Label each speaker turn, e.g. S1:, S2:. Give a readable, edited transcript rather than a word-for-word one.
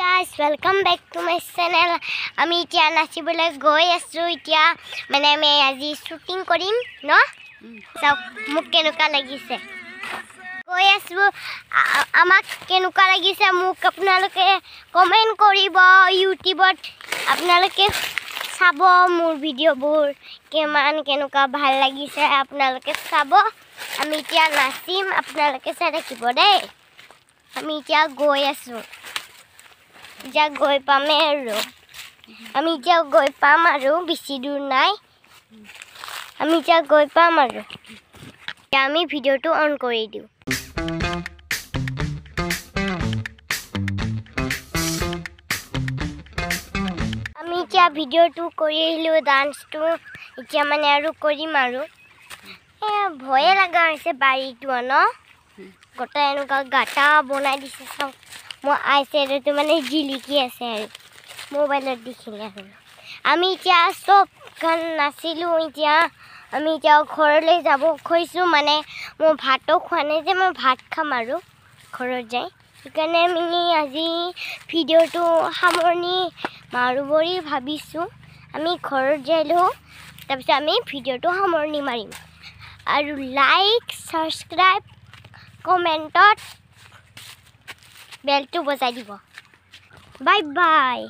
S1: Guys, welcome back to my channel. আমি এতিয়া নাচিবলৈ গৈ আছোঁ। এতিয়া মানে আমি আজি শ্বুটিং কৰিম ন। চাওক মোক কেনেকুৱা লাগিছে, গৈ আছোঁ। আমাক কেনেকুৱা লাগিছে মোক আপোনালোকে কমেণ্ট কৰিব। ইউটিউবত আপোনালোকে চাব মোৰ ভিডিঅ'বোৰ কিমান কেনেকুৱা ভাল লাগিছে আপোনালোকে চাব। আমি এতিয়া নাচিম, আপোনালোকে চাই থাকিব দেই। আমি এতিয়া গৈ আছোঁ, এতিয়া গৈ পামেই আৰু। আমি এতিয়া গৈ পাম আৰু, বেছি দূৰ নাই। আমি এতিয়া গৈ পাম আৰু। এতিয়া আমি ভিডিঅ'টো অন কৰি দিওঁ। আমি এতিয়া ভিডিঅ'টো কৰি আহিলোঁ, ডান্সটো এতিয়া মানে আৰু কৰিম আৰু। ভয়ে লগা হৈছে বাৰীটো ন, গোটেই এনেকুৱা গাঁতা বনাই দিছে। চাওক মোৰ আই চেডটো মানে জিলিকি আছে আৰু মোবাইলত দেখিলে আৰু। আমি এতিয়া চব গান নাচিলোঁ। এতিয়া আমি এতিয়া ঘৰলৈ যাব খুজিছোঁ, মানে মই ভাতো খোৱা নাই যে, মই ভাত খাম আৰু ঘৰত যাই। সেইকাৰণে আমি আজি ভিডিঅ'টো সামৰণি মাৰোঁ বুলি ভাবিছোঁ। আমি ঘৰত যাই লওঁ, তাৰপিছত আমি ভিডিঅ'টো সামৰণি মাৰিম। আৰু লাইক, ছাবস্ক্ৰাইব, কমেণ্টত বেলটো বজাই দিব। Bye bye.